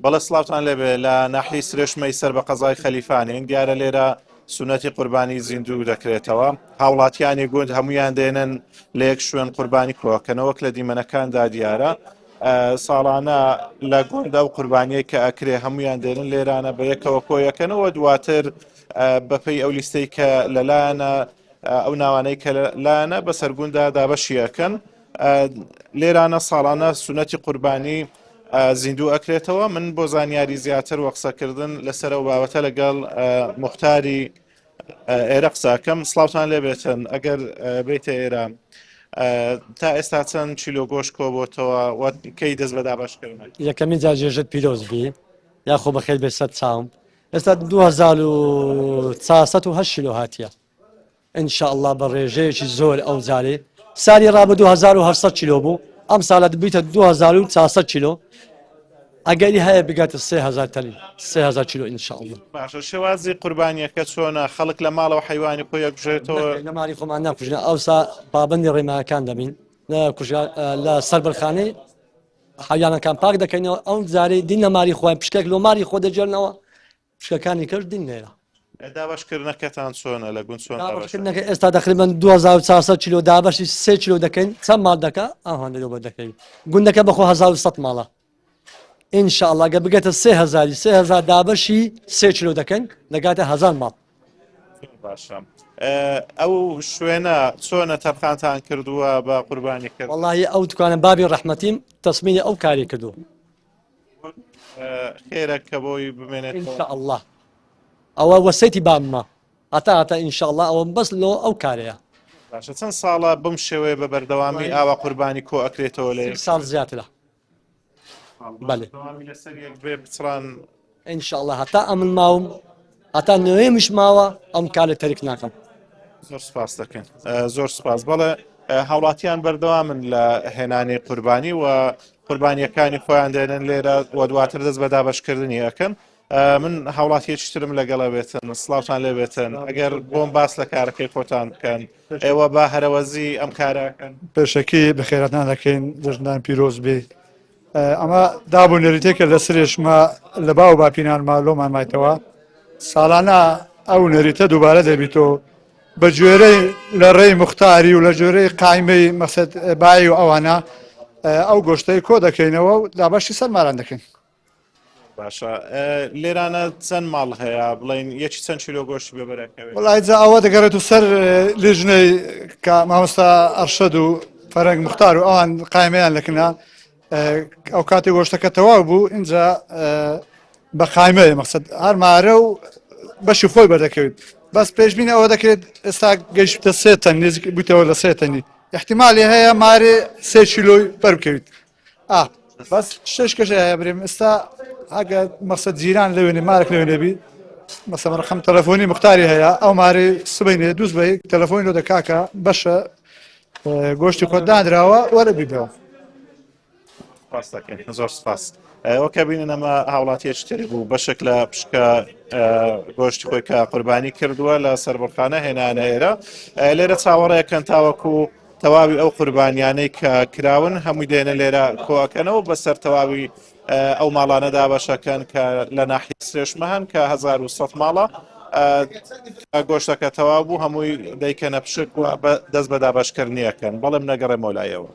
بەڵێ سڵاوتان لێبێ لە ناحیەی سرێشمەی سەر بە قەزای خەلیفانین دیارە لێرە سونەتی قوربانی زیندوو دەکرێتەوە هاوڵاتیانی گوند هەمویان دێنن لە یەک شوێن قوربانی کۆکەنەوە وەک لە دیمەنەکاندا دیارە ساڵانە لە گوند ئەو قوربانیەی کە ئەکرێ هەمویان دێنن لێرانە بە یەکەوە کۆیەکەنەوە دواتر بەپێی ئەو لیستەی کە لەلایەنە ئەو ناوانەی کە لایەنە بەسەر گوندا دابەشی ئەکەن لێرانە ساڵانە سونەتی قوربانی زیندوو ئەکرێتەوە من بۆ زانیاری زیاتر وە قسەکردن لەسەر ئەو بابەتە لەگەڵ مختاری ئێرە قساکەم سلااوان لێبێتن ئەگەر بیتە ئێرە تا ئێستا چەند چیلۆ گۆش کۆبتەوە کەی دەست بە دابشکردن یەکەمین جار جێژت پیرۆز بی یاخۆ بەخێر بێ سەر چاوم ئێستا 2408 کیلۆ هاتیە ان شاء اللە بە ڕێژەیەکی زۆر ئەو جارێ سالی ڕابردوو 1800 کیلۆ بوو ئەم ساڵە دەبیتە 2400 کیلۆ ئەگەری هەیە بگاتە 3000 تەنی 3000 کیلۆ ان شاء اللە باشە شێوازی قوربانیەکە چۆنە خەڵک لە ماڵەوە حیوانی خۆی ئەکوژێتەوە لە ماڵی خۆمان ناکوژنە ئەوسا پابندی ڕێماکان دەبین لە سەربەرخانەی حیوانەکان پاک دەکەینەوە ئەو جارەی دین لە ماری خۆیان پشکێک لۆ ماری خۆ دەجێنەوە پشکەکانی کەش دین لێرە. دابەشکردنەکەتان چۆنە لە گوند چۆن دابەشکردنەکە ئێستا تقریبا 2400 کیلۆ دابەشی 3 کیلۆ دەکەین چەند ماڵ دەکا ئەوان لەوە دەکەین گوندەکە بەخۆ 1100 ماڵە إن شاء الله گە بگەتە 3000 3000 دابەشی 3 کیلۆ دەکەن دەگاتە 1000 ماڵ باشە ئەو شوێنە چۆنە تەرخانتان کردووە بە قوربانی کرد وەڵی ئەو دوکانە بابی ڕەحمەتیم تەسمینی ئەو کاری کردو خێرە کە بۆی بمێنێت إن شاء الله ئەوە وەسێتی باممە هەتا هەتا إن شاء الله ئەوە بەس لۆ ئەو کارەیە باشە چەند ساڵە بەم شێوەیە بە بەردەوامی ئاوا قوربانی کۆ ئەکرێتەوە لێ ساڵ زیاترە بەێ لەسەر یەک بێ بچڕان إن شاء الله هەتا ئەمن ماوم هەتا نوێمیش ماوە ئەم کارە تەرک ناکەم. زۆر سپاس دەکەین زۆر سپاس بەڵێ هاوڵاتیان بەردەوامن لە هێنانی قوربانی و قوربانیەکانی خۆیان دێنن لێرە و دواتر دەست بە دابشکردنی ئەەکەن من هاوڵاتیەکی ترم لەگەڵە بێتن سلااوان لێ بێتن ئەگەر بۆم باس لە کارەکەی خۆتان بکەن ئێوە بە هەرەوەزی ئەم کارەکەن پێشەکی بەخێراتان دەکەین جەژنان پیرۆز بێ ئەمە داب و نەریتێکە لە سرێشمە لە باو باپیرانما لۆمان مایتەوە ساڵانە ئەو نەریتە دووبارە دەبیتەوە بە گوێرەی لە ڕێی مختاری و لە جۆرەی قایمەی مەسەد بای و ئەوانە ئەو گۆشتەی کۆ دەکەینەوە و دابەشی سەر ماران دەکەین باشە لێرانە چەند ماڵ هەیە بڵین یەکی چەند کیلۆ گۆشت بەبەرەکەوێت وڵای جا ئەوە دەگەڕێت و سەر لیژنەی کە مامۆستا ئەرشەد و فەرەنگ مختار و ئەوان قایمەیان لەکنە ئەو کاتی گۆشتەکە تەواو بوو اینجا بە قایمەیە مەقسەد هەر مارە و بەشی خۆی بەردەکەوێت بەس پێشبینی ئەوە دەکرێت ئێستا گەیشتە سێ تەن نزیک بوویتەوە لە سێ تەنی احتیمالی هەیە مارێ سێ کیلۆی بەربکەویت ئا بەس شش کەش هەیە برێم ئێستا ئەگە مەقسەد جیران لەوێنێ مارک لەوێنێ بی مەسەڵەن ڕقم تەلەفۆنی مختاری هەیە ئەو مارێ سبەینێ دووس بە تەلەفۆنی لۆ دەکاکە بەشە گۆشتی خۆت دانراوە وەرە بیبەوە. سپاس دەکەین زۆر سپاس وەکە بینن ئەمە هاوڵاتیەکی تری بوو بەشێک لە پشکە گۆشتی خۆی کە قوربانی کردووە لە سەربڕخانە هێنانە ئێرە لێرە چاوەڕێکەن تاوەکو تەواوی ئەو قوربانیانەی کە کراون هەمووی دێنە لێرە کۆئەکەنەوە بەسەر تەواوی ئەو ماڵانە دابەشەکەن کە لە ناحیە سرێشمە هەن کە 1100 ماڵە گۆشتەکە تەواو بوو هەمووی دەیکەنە پشک و دەست بە دابەشکردنیەکەن بەڵێم نەگەڕێ مۆلایەوە.